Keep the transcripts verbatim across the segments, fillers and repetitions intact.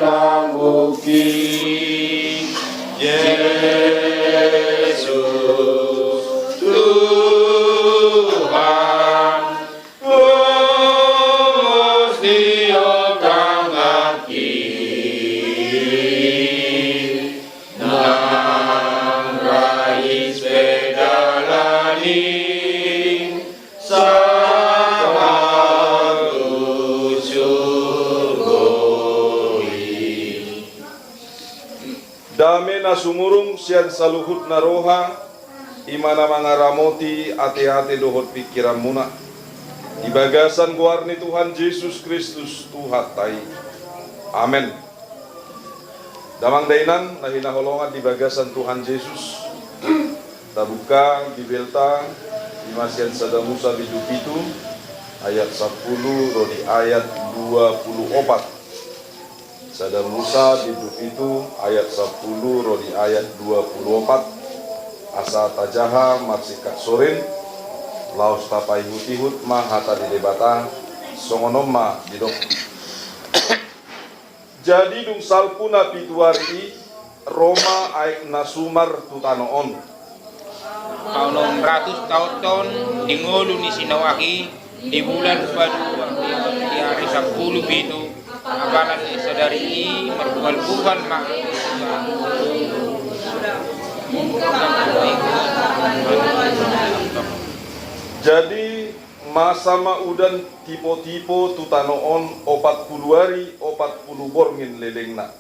Lambuki Jesus Tuhan, lumus di tangahki, nang rais pe dalan i, sahat tu surgo i. Dame na sumurung sian saluhut na roha, i ma na mangaramoti ateate dohot pingkiranmuna. Di bagasan goar ni Tuhan Jesus Kristus Tuhanta i. Amen. Damang dainang na hinaholongan di bagasan Tuhan Jesus, tabuka Bibelta, i ma sian Sada Musa bindu pitu ayat sampulu ro di ayat dua pulu opat. Sada Musa bindu pitu ayat sampulu ro di ayat dua pulu opat. Asa tajaha marsingkat sorin, laos tapaihutihut ma hata ni Debata. Songon on ma didok. Jadi dung salpu na pitu ari i, ro ma aek na sumar tu tano on. Angka onom ratus taonhon di ngolu ni si Noak i, di bulan padua, di ari sampulu pitu, apala ni sadari i, marbuhalbuhal ma. Jadi masa ma udan tipotipo tu tano on opat pulu ari opat pulu borngin lelengna.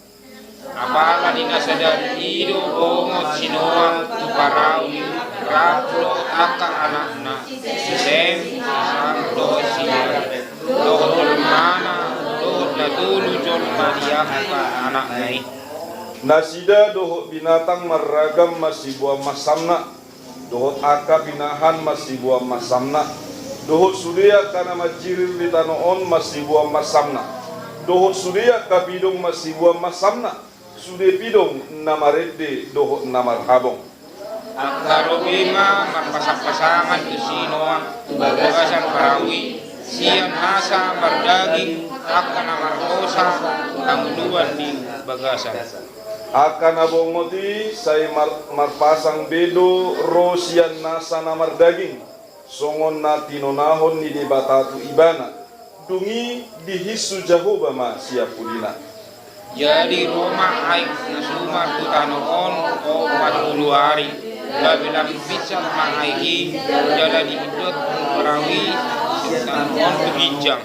Apala ni na sadari i do bongot si Noak tu parau i, rap dohot angka anakna, si Sem, si Ham dohot si Jafet, dohot jolmana, dohot na tolu jolma di angka anakna i. Nasida dohot binatang marragam masiboan mansamna, dohot angka pinahan masiboan mansamna, dohot sude angka na manjirir di tano on masiboan mansamna, dohot sude angka pidong masiboan mansamna, sude pidong na marende dohot na marhabong. Angka ro be ma marpasangpasangan tu si Noak tu bagasan parau i, sian nasa mardaging angka na marhosa hangoluan di bagasan. Angka na bongot i sai mar-, marpasang be do ro sian nasa na mardaging, songon na tinonahon ni Debata tu ibana. Dung i dihinsu Jahowa ma sian pudina. Jadi ro ma aek na sumar tu tano on opat pulu ari, gabe lam pinsang ma aek i, jala diidot parau i sian tano on tu ginjang.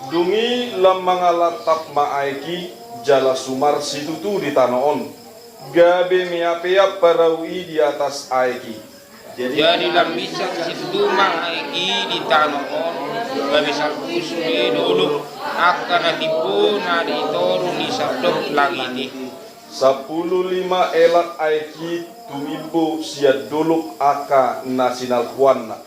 Dung i lam mangalantap ma aek i, jala sumar situtu di tano on. Gabe meapeap parau i di atas aek i. Jadi lam pinsang situtu ma aek i di tano on, gabe salpu sude dolok angka na timbo na di toru ni sandok langit i. Sampulu lima elak aek i tumimbo sian dolok angka na sinalpuanna.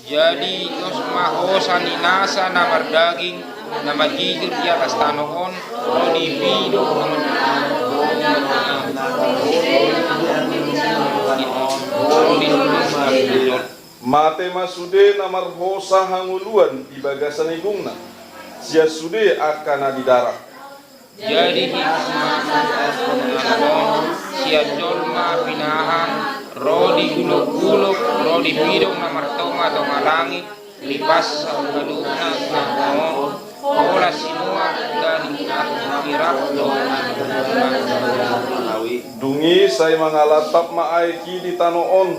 Jadi dos ma hosa ni nasa na mardaging na manjijur di atas tano on, ro di pidong na mardaging. Mate ma sude na marhosa hangoluan di bagasan igungna, sian sude angka na di darat. Jadi di sian jolma pinahan, ro di gulokgulok, ro di pidong na martongatonga langit, lipas sagadukna tano on, holan si Noak gabe irap do. Dung i sai mangalantap ma aek i di tano on,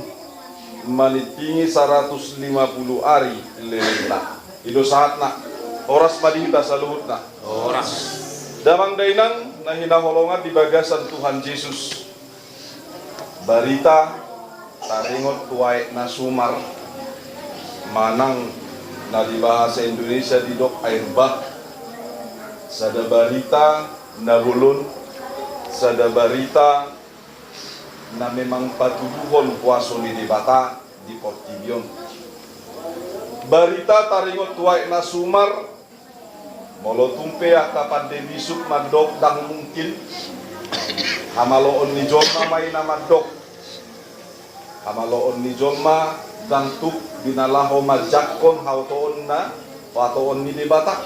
manimpingi saratus lima pulu ari lelengna. I do sahatna. Horas ma di hita saluhutna. Horas. Damang dainang na hinaholongan di bagasan Tuhan Jesus. Barita taringot tu aek na sumar, manang na di bahasa Indonesia didok air bah. Sada barita na bolon, sada barita na memang patuduhon kuaso ni Debata di portibi on. Barita taringot tu aek na sumar, molo tung pe angka pande bisuk mandok ndang mungkin, hamaloon ni jolma ma i na mandok. Hamaloon ni jolma ndang tuk di na laho manjangkon haotoonna, haotoon ni Debata.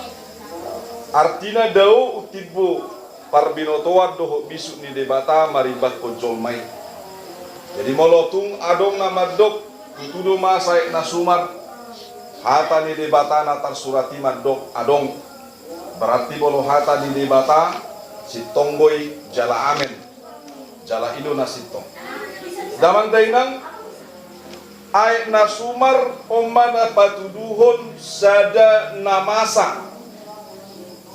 Artina dao umtimbo parbinotoan dohot bisuk ni Debata marimbangkon jolma i. Jadi molo tung adong na mandok, tutu do masa aek na sumar, hata ni Debata na tarsurat i mandok adong. Berarti molo hata ni Debata, sintong do i jala amen. Jala i do na sintong. Damang dainang, aek na sumar on ma na patuduhon sada na masa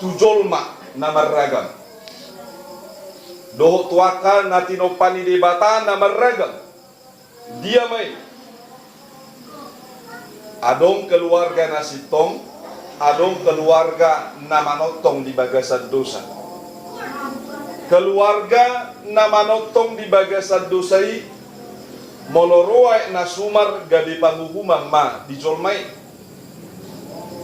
tu jolma na marragam. Dohot tu angka na tinompa ni Debata na marragam. Dia ma i? Adong keluarga na sintong, adong keluarga na manongtong di bagasan dosa. Keluarga na manongtong di bagasan dosa i, molo ro aek na sumar gabe panguhuman ma di jolma i.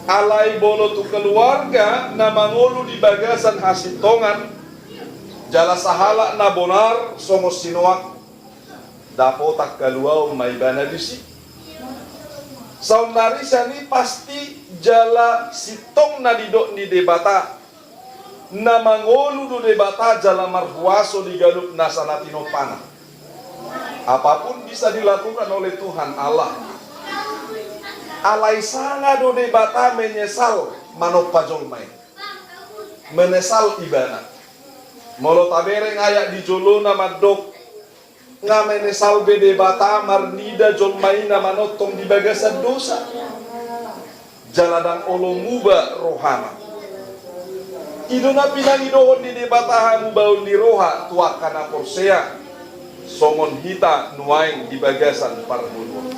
Alai molo tu keluarga na mangolu di bagasan hasintongan, jala sahalak na bonar songon si Noak, dapotan haluaon ma ibana disi. Saonnari sian i pasti jala sintong na nidok ni Debata. Na mangolu do Debata jala marhuaso di ganup nasa na tinompana. Apapun bisa dilakukan oleh Tuhan Allah. Alai sanga do Debata menyesal manompa jolma i. Menyesal ibana. Molo tabereng ayat di jolona mandok, nga menyesal be Debata marnida jolma i na manongtong di bagasan dosa. Jala ndang olo muba rohana. I do na pinangidohon ni Debata hamubaon ni roha tu angka na porsea, songon hita nuaeng di bagasan parngoluon.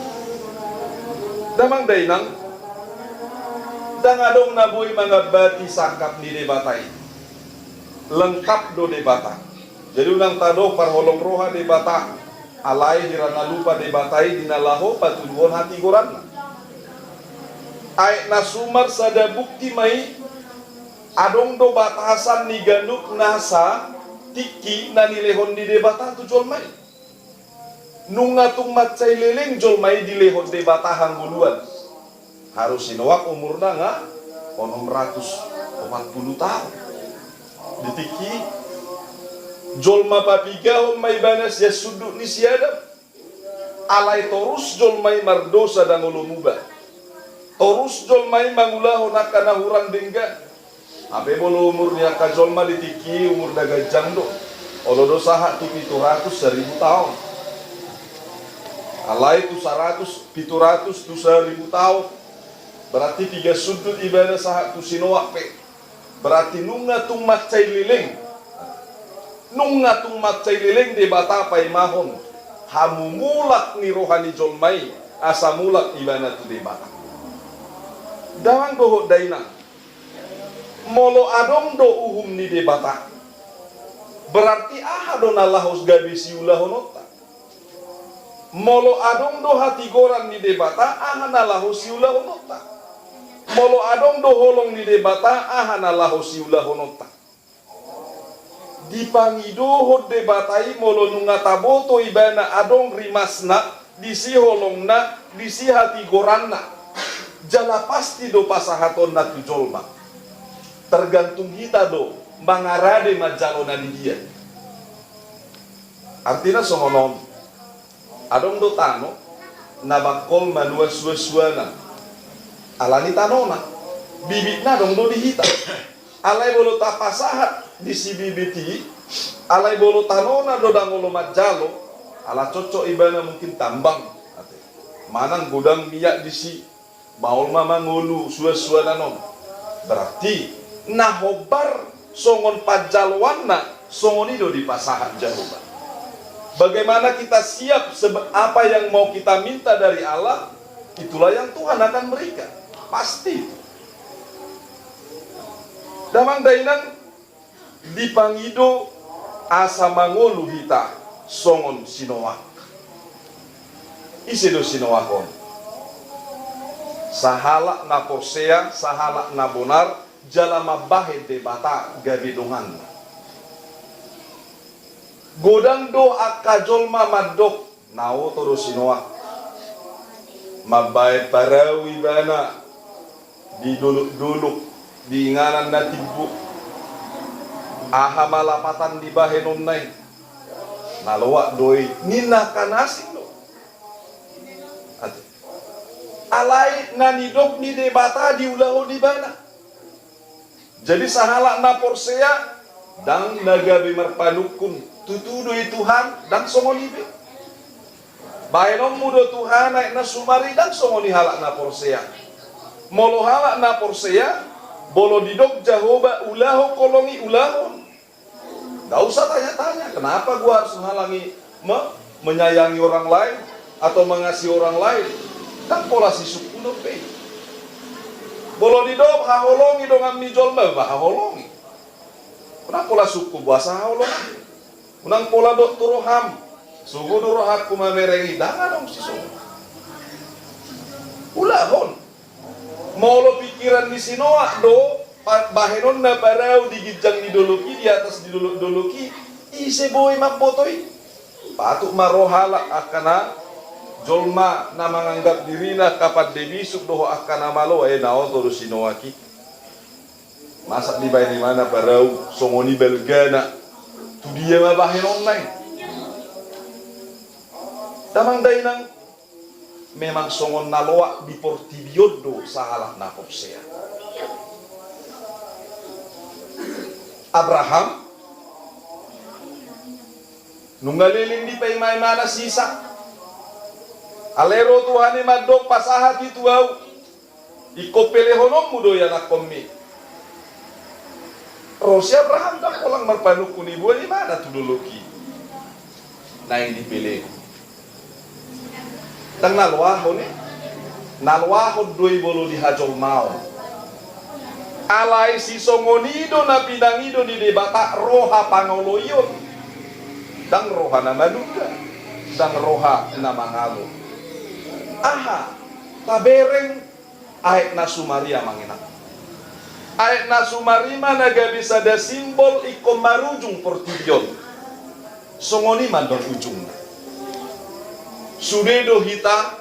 Damang dainang, ndang adong na boi mangambati sangkap ni Debata i. Lengkap do Debata. Jadi unang tadok parholong roha Debata, alai hira na lupa Debata i di na laho patuduhon hatigoranna. Aek na sumar sada bukti ma i, adong do batasan ni ganup nasa tingki na nilehon ni Debata tu jolma i. Nunga tung mansai leleng jolma i dilehon Debata hangoluan. Harus si Noak umurna nga onom ratus opat pulu taon. Di tingki i, jolma papigahon ma ibana sian sundut ni si Adam. Alai torus jolma i mardosa ndang olo muba. Torus jolma i mangulahon angka na hurang denggan. Hape molo umur ni angka jolma di tingki i umur na ganjang do. Olo do sahat tu pitu ratus saribu taon. Alai tu saratus, pitu ratus tu saribu taon. Berarti piga sundut ibana sahat tu si Noak pe. Berarti nunga tung mansai leleng. Nunga tung mansai leleng Debata paimahon hamumulak ni roha ni jolma i asa mulak ibana tu Debata. Damang dohot dainang. Molo adong do uhum ni Debata, berarti aha do na laho gabe siulahononta? Molo adong do hatigoran ni Debata, aha na laho siulahononta? Molo adong do holong ni Debata, aha na laho siulahononta? Dipangidohon Debata i molo nunga taboto ibana adong rimasna, disi holongna, disi hatigoranna. Jala pasti do pasahatonna tu jolma. Tergantung hita do mangarade manjalo na di dia. Artina songon on. Adong do tano na bangkol manua suansuanan. Alani tanona, bibitna adong do di hita. Alai molo tapasahat disi bibit i, alai molo tanona do ndang olo manjalo, ala cocok ibana mungkin tambang, ate. Manang godang miak disi, maol ma mangolu suansuanan on. Berarti na hombar songon panjaloanna, songon i do dipasahat Jahowa. Bagaimana kita siap sebe-, apa yang mau kita minta dari Allah, itulah yang Tuhan akan berikan. Pasti itu. Damang dainang, dipangido asa mangolu hita songon si Noak. Ise do si Noak on? Sahalak na porsea, sahalak na bonar, jala mambahen Debata gabe donganna. Godang do angka jolma mandok, na oto do si Noak. Mambahen parau ibana di dolokdolok, di inganan na timbo. Aha ma lapatan ni bahenonna i? Na loak do i, ninna angka na asing do. Ate. Alai na nidok ni Debata diulahon ibana. Jadi sahalak na porsea, ndang na gabe marpanungkun, tutu do i Tuhan, ndang songon i be. Bahenonmu do Tuhan aek na sumar i, ndang songon i halak na porsea. Molo halak na porsea, molo didok Jahowa ulahon holong i, ulahon. Nggak usah tanya-tanya, kenapa gua harus menghalangi, me-, menyayangi orang lain atau mengasihi orang lain? Kan pola sisungkun dope. Molo didok haholongi dongan ni jolma, bah haholongi. Unang pola sungkun, boasa haholongi? Unang pola dok tu roham, sungkun do rohangku mamereng i, ndang adong sisungkun. Ulahon. Molo pikiran ni si Noak do, pa-, bahenonna parau di ginjang ni dolok i, di atas ni dolok-dolok i, ise boi mamboto i? Patut ma ro halak angka na jolma na manganggap dirina angka pande bisuk dohot angka na malo, eh, na oto do si Noak i. Masa dibahen ibana parau, songon i balgana, tu dia ma bahenonna i? Damang dainang, memang songon na loak di portibi on do sahalak na porsea. Abraham, nunga leleng dipaimaimana si Isak. Alai ro Tuhan i mandok, pasahat i tu ahu, ingkon pelehononmu do ianakkonmi. Ro si Abraham ndang holan marpanungkun, iboan ibana tu dolok i. Naeng dipelehon. Ndang na loahon i. Na loahon do i molo di hajolmaon. Alai sisongon i do na pinangido ni Debata roha pangoloion. Ndang roha na manunda. Ndang roha na mangalo. Aha? Tabereng aek na sumar i, amang inang. Aek na sumar i ma na gabe sada simbol ingkon marujung portibi on. Songon i ma ndang ujungna. Sude do hita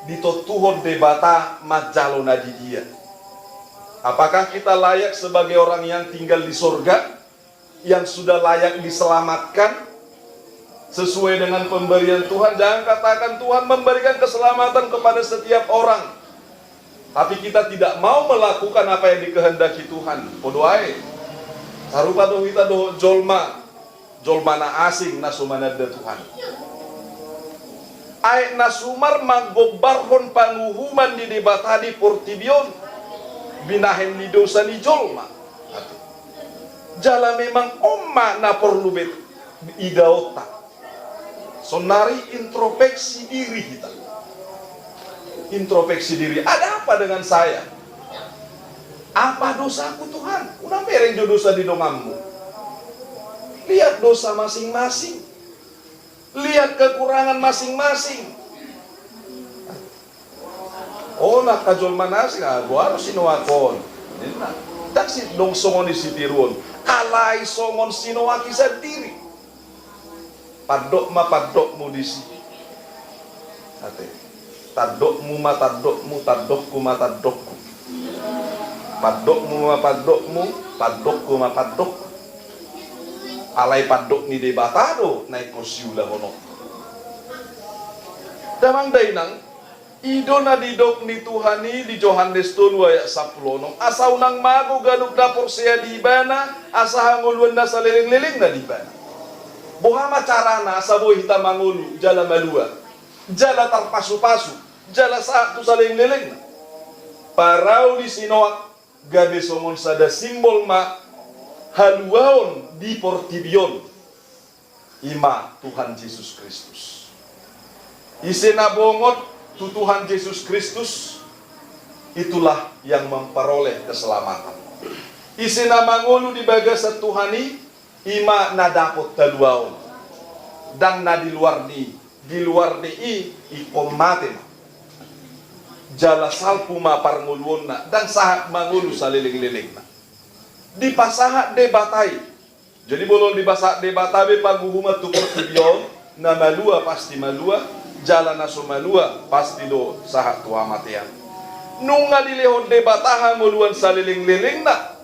ditontuhon Debata manjalo na di dia. Apakah kita layak sebagai orang yang tinggal di sorga, yang sudah layak diselamatkan sesuai dengan pemberian Tuhan? Jangan katakan, "Tuhan memberikan keselamatan kepada setiap orang," tapi kita tidak mau melakukan apa yang dikehendaki Tuhan. Podo ae. Sarupa do hita dohot jolma, jolma na asing na so mananda Tuhan. Aek na sumar manggombarhon panguhuman ni Debata di portibi on, binahen ni dosa ni jolma. Jala memang on ma na porlu bet idaonta. Sonari intropeksi diri hita. Intropeksi diri. Ada apa dengan saya? Apa dosaku, Tuhan? Unang bereng jo dosa di donganmu. Lihat dosa masing-masing. Lihat kekurangan masing-masing. O, na angka jolma na asing, ah, boha ro si Noak on, ninna. Ndang si dong songon i sitiruon. Alai songon si Noak i sandiri. Pandok ma pandokmu disi. Ate. Tandokmu ma tandokmu, tandokku ma tandokku. Pandokmu ma pandokmu, pandokku ma pandokku. Alai pandok ni Debata do na ingkon siulahononta. Damang dainang, i do na didok ni Tuhan i di Johannes tolu ayat sampulu onom, asa unang mago ganup na porsea di Ibana, asa hangoluan na salelenglelengna di Ibana. Boha ma carana asa boi hita mangolu jala malua, jala tarpasupasu, jala sahat tu salelenglelengna? Parau ni si Noak gabe songon sada simbol ma haluaon di portibi on. I ma Tuhan Jesus Kristus. Ise na bongot tu Tuhan Jesus Kristus, itulah yang memperoleh keselamatan. Ise na mangolu di bagasan Tuhan i, i ma na dapot haluaon. Ndang na di luar ni, di luar ni i, ingkon mate ma. Jala salpu ma parngoluonna, ndang sahat mangolu salelenglelengna. Dipasahat Debata i. Jadi molo dipasahat Debata be panguhuman tu portibi on, na malua pasti malua, jala na so malua pasti do sahat tu hamatean. Nunga dilehon Debata hangoluan salelenglelengna.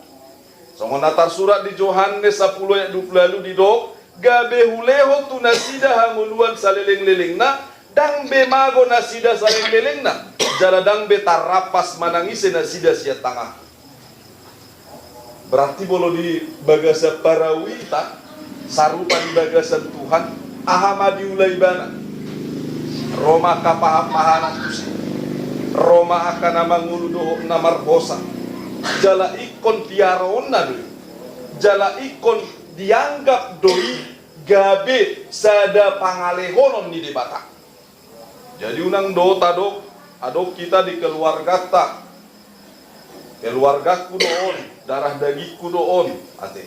Songon na tarsurat di Johannes sampulu ayat dua pulu ualu didok, gabe hulehon tu nasida hangoluan salelenglelengna, ndang be mago nasida salelenglelengna, jala ndang be tarrampas manang ise nasida sian tangahku. Berarti molo di bagasan parau i hita, sarupa di bagasan Tuhan, aha ma diula ibana? Ro ma angka pahanpahanan tusi, ro ma angka na mangolu dohot na marhosa, jala ingkon piaraonna do i, jala ingkon dianggap do i gabe sada pangalehonon ni Debata. Jadi unang do tadok, adong hita di keluargata, keluargaku do on, darah dagingku do on, ate.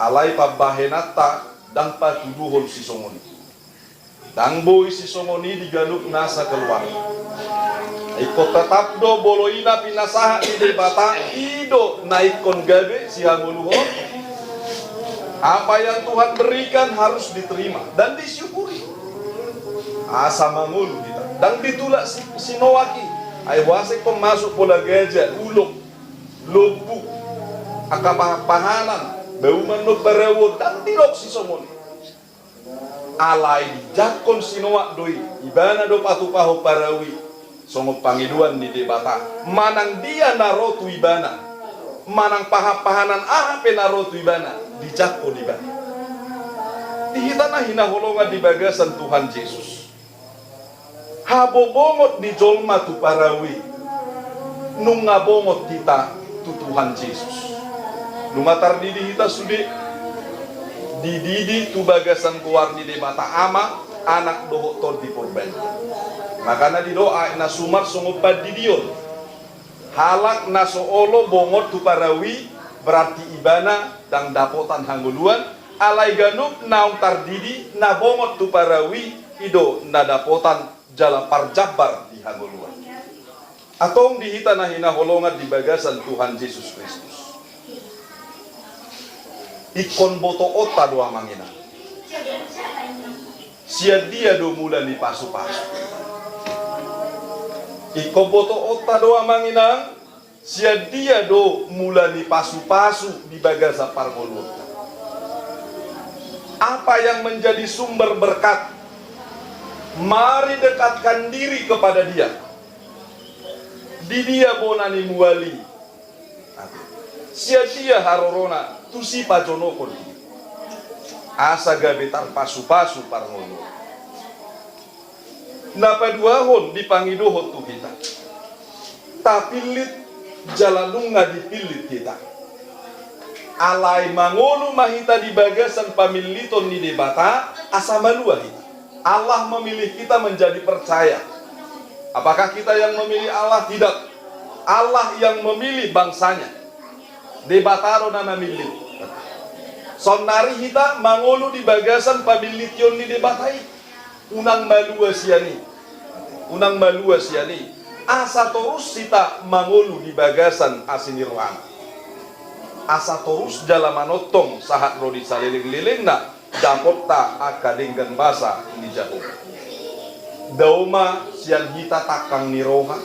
Alai pambahenanta ndang patuduhon sisongon i. Ndang boi sisongon i di ganup nasa keluarga. Ingkon tetap do molo i na pinasahat ni Debata, i do na ingkon gabe sihangoluhon. Apa yang Tuhan berikan harus diterima dan disyukuri. Asa mangolu hita. Ndang ditulak si, si Noak i. Ai boasa ingkon masuk pola gaja, ulok, lombu, angka pahanpahanan, bau mannon barauon, ndang didok sisongon i. Alai dijangkon si Noak do i, ibana do patupahon parau i. Songon pangidoan ni Debata, manang dia na ro tu ibana, manang pahanpahanan aha pe na ro tu ibana, dijangkon ibana. Di hita na hinaholongan di bagasan Tuhan Jesus, habobongot ni jolma tu parau i, nunga bongot hita tu Tuhan Jesus. Nunga tardidi hita sude, dididi tu bagasan goar ni Debata Ama, Anak dohot Tondi Porbadia. Makana didok aek na sumar songon pandidion. Halak na so olo bongot tu parau i, berarti ibana ndang dapotan hangoluan, alai ganup naung tardidi na bongot tu parau i, i do na dapotan jala parjambar di hangoluan. Antong di hita na hinaholongan di bagasan Tuhan Jesus Kristus, ingkon botoonta do amang inang. Sian dia do mula ni pasupasu? Ingkon botoonta do amang inang, sian dia do mula ni pasupasu di bagasan parngoluonta? Apa yang menjadi sumber berkat? Mari dekatkan diri kepada Dia. Di dia bona ni mual i? Sian dia harorona? Tusi pajonokon i, asa gabe tarpasupasu parngoluon. Na paduahon dipangidohon tu hita, tapillit jala nunga dipillit hita. Alai mangolu ma hita di bagasan pamilliton ni Debata asa malua hita. Allah memilih kita menjadi percaya. Apakah kita yang memilih Allah? Tidak. Allah yang memilih bangsa-Nya. Debata do na mamillit. Saonnari hita mangolu di bagasan pamillition ni Debata i. Unang malua sian i. Unang malua sian i. Asa torus hita mangolu di bagasan asi ni rohana. Asa torus jala manongtong sahat ro di salelenglelengna dapotta angka denggan basa ni Jahowa. Dao ma sian hita tangkang ni roha.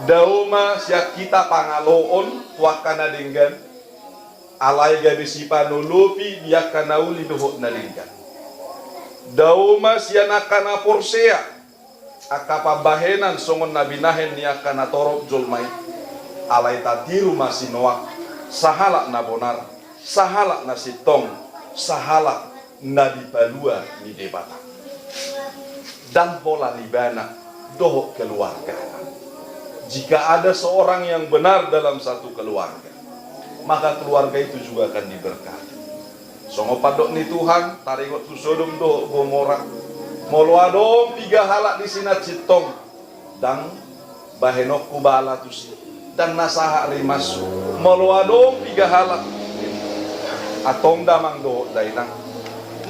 Dao ma sian hita pangaloon tu angka na denggan. Alai gabe sipanolopi di angka na uli dohot na denggan. Dao ma sian angka na porsea angka pambahenan songon na binahen ni angka na torop jolma i. Alai tatiru ma si Noak, sahalak na bonar, sahalak na sintong, sahalak na dipalua ni Debata. Ndang holan ibana dohot keluargana. Jika ada seorang yang benar dalam satu keluarga, maka keluarga itu juga akan diberkati. Songon pandok ni Tuhan, taringot tu Sodom dohot Gomora. Molo adong piga halak disi na sintong, ndang bahenonku bala tusi, ndang na sahat rimashu. Molo adong piga halak, antong damang dohot dainang,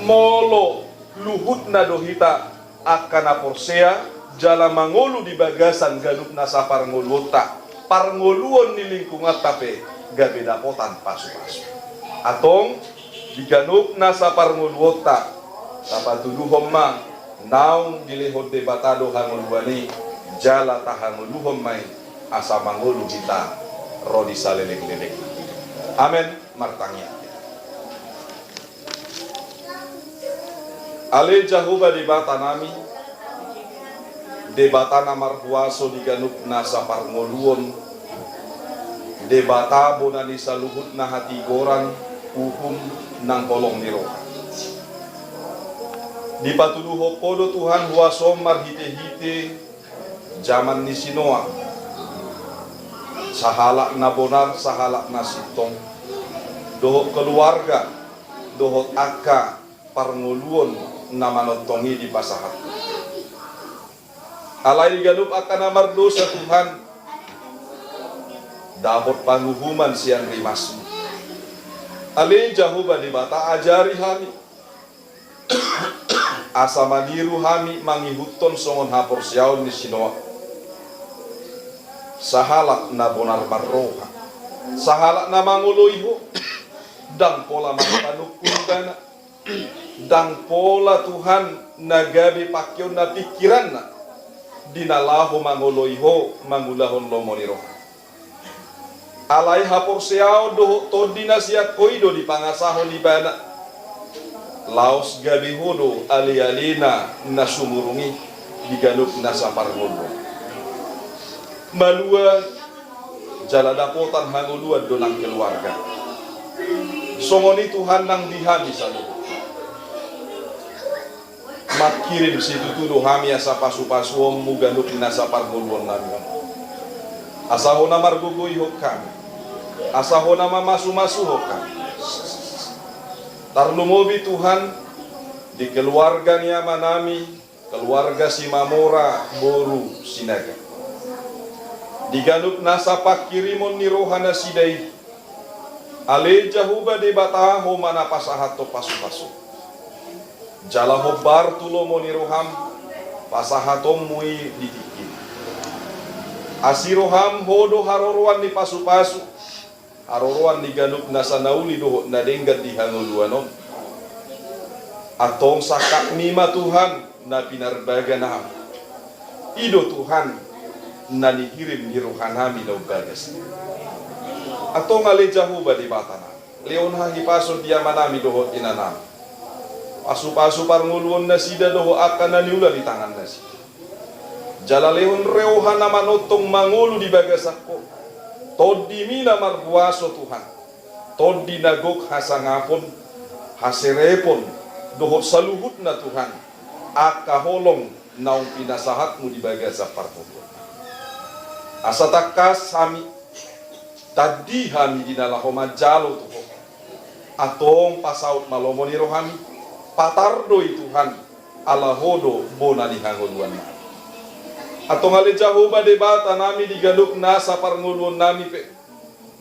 molo luhutna do hita angka na porsea jala mangolu di bagasan ganup nasa parngoluonta, parngoluon ni lingkunganta pe gabe dapotan pasupasu. Antong, di ganup nasa parngoluonta, tapatuduhon ma naung dilehon Debata do hangoluan i, jala tahangoluhon ma i asa mangolu hita ro di salelengleleng. Amen. Martangiang. Ale Jahowa Debata nami, Debata na marhuaso di ganup nasa parngoluon, Debata bona ni saluhut na hatigoran, uhum nang holong ni roha. Dipatuduhon Ho do Tuhan huasoM marhite-hite jaman ni si Noa, sahalak na bonar, sahalak na sintong, dohot keluarga, dohot angka parngoluon na manongtong i dipasahat. Alai di ganup angka na mardosa Tuhan, dapot panguhuman sian rimasMu. Ale Jahowa Debata, ajari hami, asa maniru hami mangihuthon songon haporseaon ni si Noa. Sahalak na bonar marroha, sahalak na mangoloi Ho, ndang pola marpanungkun ibana, ndang pola Tuhan na gabe pangkeonna pingkiranna, di na laho mangoloi Ho mangulahon lomo ni roha. Alai haporseaon dohot tondi na sian Ho i do dipangasahon ibana, laos gabe Ho do ale-alena na sumurung i di ganup nasa parngoluon. Malua jala dapotan hangoluan do nang keluarga. Songon i Tuhan nang di hami saluhut. Mangkirim situtu do hami asa pasu-pasuonMu ganup nasa parngoluon nami on. Asa Ho na margogoihon hami, asa Ho na mamasu-masuhon hami. Tarlumobi Tuhan, di keluarga ni amanami, keluarga Simamora boru Sinaga. Di ganup nasa pangkirimon ni roha nasida i, ale Jahowa Debata, Ho ma na pasahathon pasu-pasu. Jala hombar tu lomo ni rohaM pasahatonMu i di tingki. Asi rohaM Ho do haroroan ni pasu-pasu, haroroan ni ganup nasa na uli dohot na denggan di hangoluan on. Antong sangkapMi ma Tuhan na pinarbaga nami. I do Tuhan na nihirim ni rohanami na umbagas. Antong ale Jahowa Debata nami, lehon hahipason di amanami dohot inanami. Pasu-pasu parngoluon nasida dohot angka na niula ni tangan nasida. Jala lehon roha na manongtong mangolu di bagasan Ho. TondiMi na marhuaso Tuhan, Tondi na gok hasangapon, haserepon, dohot saluhutna Tuhan, angka holong naung pinasahatMu di bagasan parngoluon. Asa tangkas hami, tandi hami di na laho manjalo tu Ho. Antong pasaut ma lomo ni rohaMi, patar do i Tuhan, ala Ho do bona ni hangoluannami. Antong ale Jahowa Debatanami di ganup nasa parngoluonnami pe,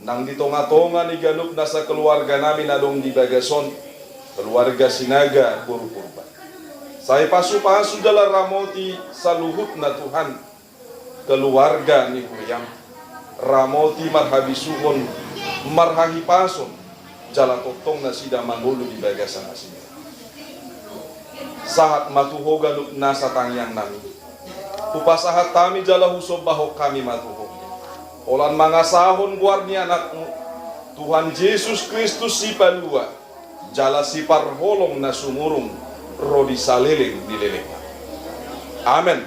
nang di tonga-tonga ni ganup nasa keluarganami na adong di bagas on, keluarga Sinaga boru Purba. Sai pasu-pasu jala ramoti saluhutna Tuhan, keluarga ni huriaM. Ramoti marhabisuhon, marhahipason, jala tongtong nasida mangolu di bagasan asi ni rohaM. Sahat ma tu Ho ganup nasa tangiangnami. Hupasahat hami jala husombahon hami ma tu Ho, holan mangasahon goar ni AnakMu, Tuhan Jesus Kristus Sipalua, jala Siparholong na sumurung, ro di saleleng ni lelengna. Amen.